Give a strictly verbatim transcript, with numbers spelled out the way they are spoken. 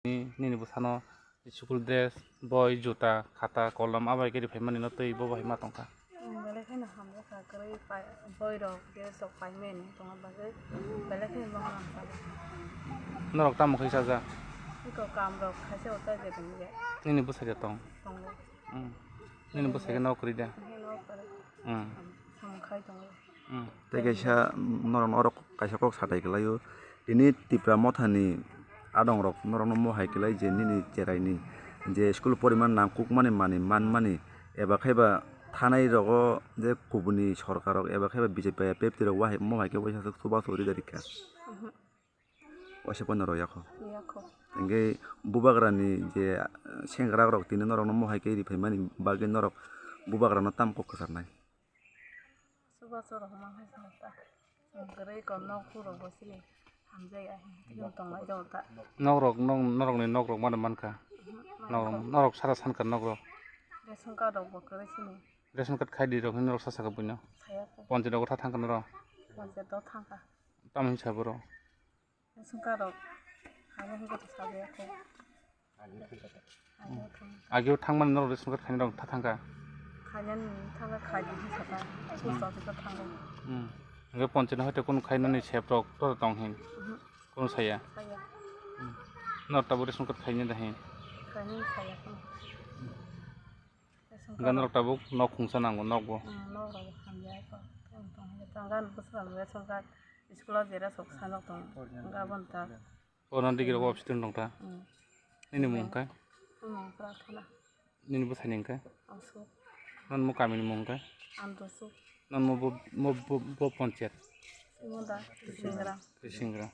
Nini bwsano school dress, boi, juta, khata, kolom abai khe riphaimani no twi bo bahai ma tongkha. Belai kheno hamjakha kwrwi pai-, boirok, dressrok paimani tongna bagwi belai kheno bangma hamjakha. Norok tamo khe chaja? Iko kamrok khaisa utai je tongya. Nini bwsai de tong? Tongo. Hmm. Nini bwsai khe nok kwrwi de? Hino kwrwi. Hmm. Samung khai tongo. Hmm. Tei kaisa norok oro kaisa kok satai kwlaio. Tini Tipra mothani adongrok norokno mohai kwlai je nini cheraini je school poriman nangkukmani manwi manmani eba khaiba thanai rogo je kubuni sorkarrok eba khaiba B J P I P F T rok wahai mohai khe waisa chubachu rida rikha. Mhm. Waisa pono rw yakho. Yakho. Hingke bubagrani je, eh, sengkrakrok tini norokno mohai khe riphaimani bagwi norok bubagrano tamo kok kwcharnai? Chubachu rok ma hai sa ta. Chwng kwrwi kon nok phurok bo chini hamjai ai. Tini tonglai jao ta. Nokrok, nok, norokni nokrok mano mankha. Mhm, Norok, mankha. Norok sara sankha nokrok. Ration card rok bo kwrwi chini. Ration card khai di rok hinwi norok sasakha buino. Khayakho. Ponchayat rogo tha thangkha norok. Ponchayat o thangkha. Tamo hinwi sa borok? Ration card rok khaina hinwi to sajakho. Ageo thang- Ageo thangmani norok ration card khaina rok tha thangkha. Khainani thangkha, khaidi hinwi sakha. Post office o thango. Hmm. Hingke ponchayat hoite kunu khainani sep rok to tong hin. Mhm. Kunu saya. Saya. Hmm. Norok tabuk ration card khaina da hin. Khainani saya kunu. Ration card Gan rok tabuk nok khungsa nango, nok bo. Hmm, nok rok hamya ko. Tang tong. Tang gan bwswk ration card school o jera sok sanok tong. Gabon ta. Oro nang digi rok office tong ta. Hmm. Nini mung khe? Mung Prathana. Nini bwsai ni khe? Aswk. Nang mo kami ni mung khe? Andosuk. Nang mo bo, mo bo, bo ponchayat? Simoda, Singra. Singra.